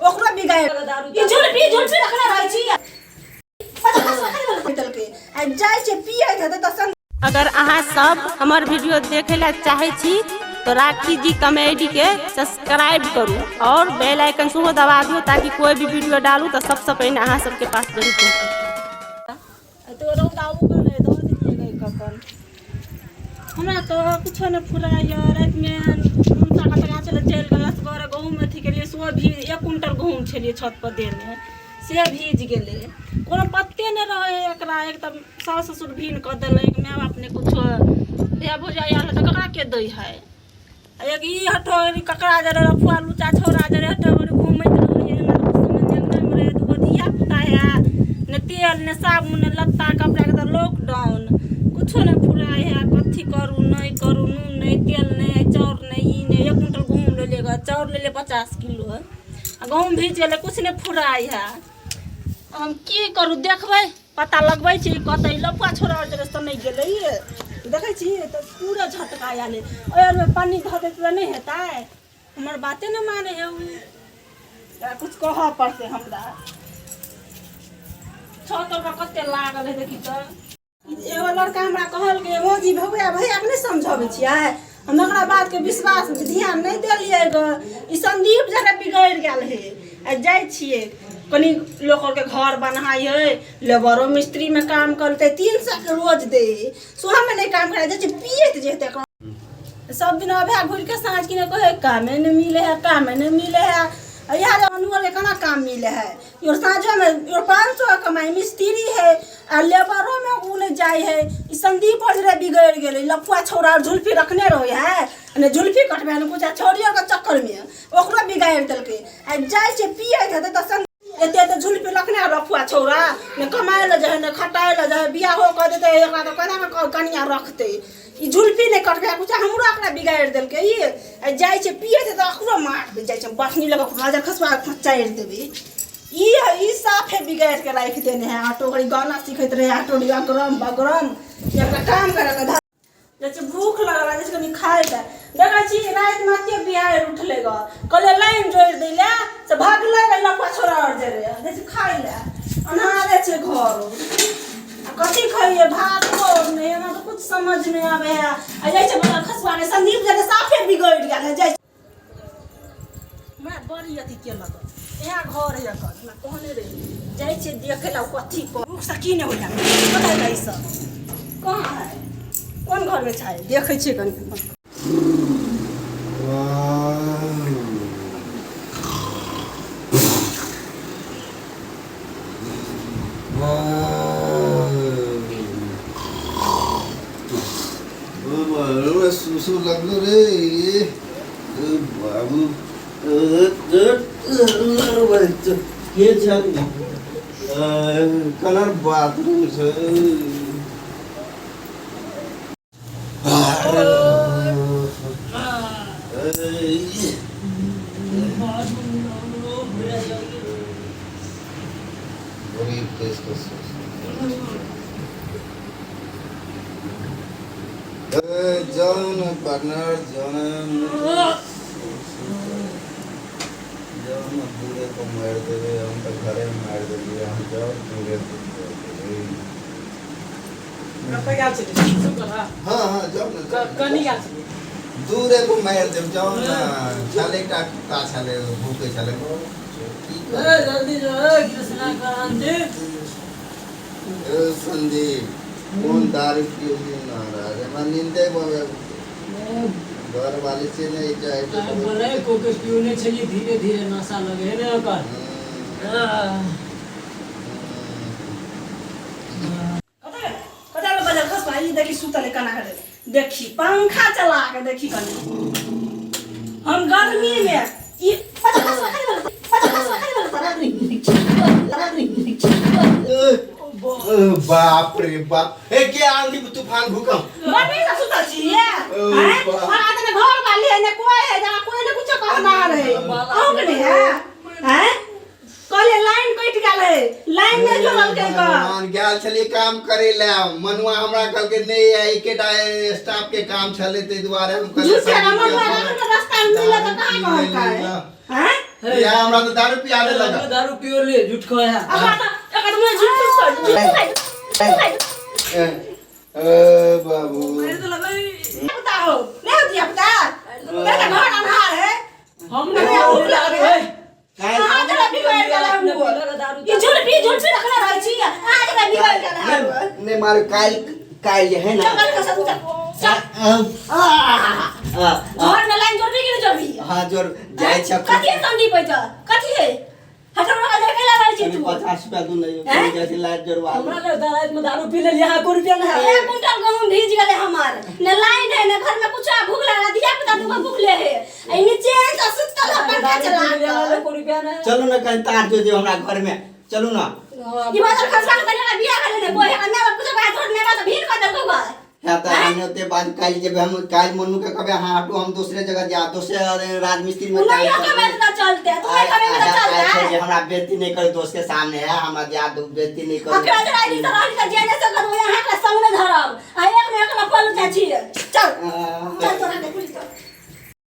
ओकरो बिगाड़ि ई झुलपी झुलपी रखने रहै छी। आ जाइ छै पियैत हेतै तऽ संग। अगर अहाँ सब हमर वीडियो देखे ला चाहे छी तो राखी जी कॉमेडी के सब्सक्राइब करू और बेल आइकन सेहो दबा दियौ ताकि कोई भी वीडियो डालू तो सबसे पहिने अहाँ सबके पास जरूर पहुँचे। तो रौदा उगल है, दऽ देलियै कखन हमरा तऽ कुछो नहि फुराइए। रातिमे हुनका कतरा छलै, चलि गेल असगर। गहूँम अथी केलियै, सेहो भी 1 क्विंटल गहूँम छलियै छतपर देने, से भीज गेलै। कोनो पत्ते नहि रहै है एकरा। एक तऽ सास ससुर भीन कऽ देलक, माय बाप नहि कुछो, भैया भौजाइ आयल तऽ ककरा के दै है? एक ई हटो ककरा जरे रफुआ लुचा छौड़ा जरे हटो घूमैत रहै है। हमरा समझ अङ्गनामे रहै दूगो धिया पुता है, ने तेल ने साबुन ने लत्ता कपड़ाके तऽ लॉकडाउन, कुछो नहि फुराइ है। कथी करू, नहि करू? नून नहि, तेल नहि, चाउर नहि, ई नहि। 1 क्विंटल गहूँम लेलियै गऽ, चाउर लेलियै 50 किलो आ गहूँम भीज गेलै। किछु नहि फुराइ है, हम की करू? देखबै, पता लगबै छी कतऽ ई लफुआ छोड़ा जरे तऽ नहि गेलै। देखै छी तऽ पूरा झटका आयल है। ओहि आरमे पानि धऽ देतै तऽ नहि हेतै? हमर बाते नहि मानै है ओ। एकरा किछु कहऽ पड़तै हमरा। छत पर कते लागल है, देखी तऽ। एगो लड़का हमरा कहलकै, भौजी, भौया भैयाके नहि समझबै छियै? हम ओकरा बातके विश्वास ध्यान नहि देलियै ग। ई संदीप जरा बिगड़ि गेल है। आ जाइ छियै कनि लोक आरके घर बनाइ है, लेबरो मिस्त्रीमे काम करतै, 300 के रोज दै, सुबहमे नहि काम करै जाइ छै, पियैत जेतै सब दिन। अभ्या घुरि के साँझ किने कहै, कामे नहि मिलै है, कामे नहि मिलै है। आ इएह जे अनुअर के केना काम मिलै है? Your साँझोमे your 500 कमाइ मिस्त्री है आ लेबरोमे ओ नहि जाइ है। ई संदीप और रे बिगड़ि गेलै। लफुआ छौड़ा और झुलफी रखने रहै है, ने झुलफी कटबै ने कुछ, छौड़ियो के चक्करमे ओकरो बिगाड़ि देलकै। आ जाइ छै पियैत हेतै तऽ संग एते एते झुलफी रखने है लफुआ छौड़ा, ने कमाइ लए जाइ है, ने खटाइ लए जाइ है। बियाहो कऽ देतै एकरा तऽ केना कऽ कनिया रखतै? ई झुलफी नहि कटबै कुछ, हमरो एकरा बिगाड़ि देलकै ई। आ जाइ छै पियैत तऽ ओकरो मारबै। जाइ छै बसनी लऽ कऽ नजर खसबा कऽ चारि देबै। ई ई साफे बिगाड़ि के राखि देने है। ऑटो घड़ी गाना सीखैत रहे, ऑटो अगरम बगरम। एकरा काम करे लए जाइ छै। भूख लगल है, जाइ छै कनि खाय लए। देखै छी रातिमे एते बिहाड़ि उठलै गऽ, कहलियै लाइन जोड़ि दै लए, से भगलै रे लफुआ छोड़ा आओर जरे। जाइ छै खाय लए, अन्हारे छै घर। आ कथी खइए? भातो नहि। हमरा तऽ कुछ समझ नहि आबै है। आ जाइ छै बड़ा खसुआ ने संदीप जरे साफे बिगड़ि गेल है। जाइ हमरा बड़ी अथी केलक। इएह घर है एकर, हमरा कहने रही। जाइ छियै देखै लए कथी भूखसँ की नहि होइए। कतऽ है ई सब? कहाँ है? कोन घरमे छै? देखै छियै कनि। सुसु लागलो रे बाबू। के छ? कलर बाथरूम छ। गरीब देश के जाओ न पार्टनर, जाओ न, जाओ न। दूरे को मार देवे, हम तो घरे में मार देलिए। हम जाओ, दूरे को मार देवे। कतऽ गेल छलियै? सुसु करऽ? हाँ, जाओ न, जाओ न। कनी गेल छलियै? दूरे को मार देब, जाओ न। छाले एकटा कुत्ता छाले, भूखे छाले, की ए करबै? जल्दी जो, ए कृष्णा क्रांति। ए संदीप, कोन दारू पियलियै महाराज? हमरा नींदे भऽ गेल। घर वाली से नहीं जाए तो बोले को के पियोने छलियै, धीरे धीरे नशा लगे है ने ओकर। कतऽ ले बजल खसबा? ई देखी सुतल है कना करे। देखी पंखा चला के देखी कनी। हम गर्मी में ई बजल खसबा खाली बजल, बजल खसबा खाली बजल। बाप रे बाप, ए के आंधी तूफान भूकंप? मम्मी से सुतल छी ये? ओ, हैं? बाप। और आदमी घर वाली है ने, कोई है जहाँ कोई ने कुछ कहना रहे। अहूँ के नहीं है? हैं? कहलिए लाइन कटि गेल है, लाइन नहि जोड़लकै ग। भगवान, गेल छलियै काम करे ले, मनुआ हमरा कहलकै नहि, आइ एकेटा स्टाफ के काम छलै, ताहि दुआरे हम कहलियै झूठे का संदीप के मनुआ अपन रखन रास्ता में मिले तऽ कहाँ दारू पी कहलकै? लेली। हैं? या हमरा तो दारू पिया दे लगा हमरो दारू पियो ले झूठ कहे है अगर तो अगर मुझे झूठ कर झूठ कर ए, ए बाबू पता हो नहीं होती पता मेरा घर अन्हार है हम अरे, नहीं भूख लागल है। काल्हि अहाँ जरा बिगड़ि गेल है दारू ई झूठ ई झूठ से रखने रहै छी अहाँ जरा बिगड़ि गेल है नहीं नहीं मारू काल्हि काल्हि जे है ना चल चल चल चल आ, आ, घर में लाइन जोड़बी कि नहीं जोड़बी हाँ जोर जाइ छ कथी है संदीप है कथी है हटो लगा देखे ला रहै छी तू 50 रुपया दू नहीं हैं? जैसे लाइट जोड़वा हमरा ले रात में दारू पी ले यहाँ को रुपया ना है एक कुंटल गहूम भीज गेले हमार ने लाइन है ने घर में कुछ भूख लगा दिया पता दुगो भूख ले है आ नीचे से सुतल है पंखा दारू चला पी ले के को रुपया ना है चलू ना कहीं तार जो जो हमरा घर में चलू ना ई बादल खसका के तनी बियाह करे ने कोई हमरा बाप कुछ बात छोड़ ने बात भीड़ कर देलको बा है तो हमने ओते बाद काल्हि जेबै हम काल्हि मोनू के कहबै हाँ हटू हम दूसरे जगह जा दोसरे राजमिस्त्री में नहीं हो कमे तो चलते तू नहीं कमे तो चलते जे हमरा बेइज्जती नहीं करे दोस्त के सामने है हमरा जा दू बेइज्जती नहीं करे अकरा जरा ई तरह के जेने से करू यहाँ के संग में धरब आ एक ने एक पल चाची चल चल तोरा के पुलिस चल।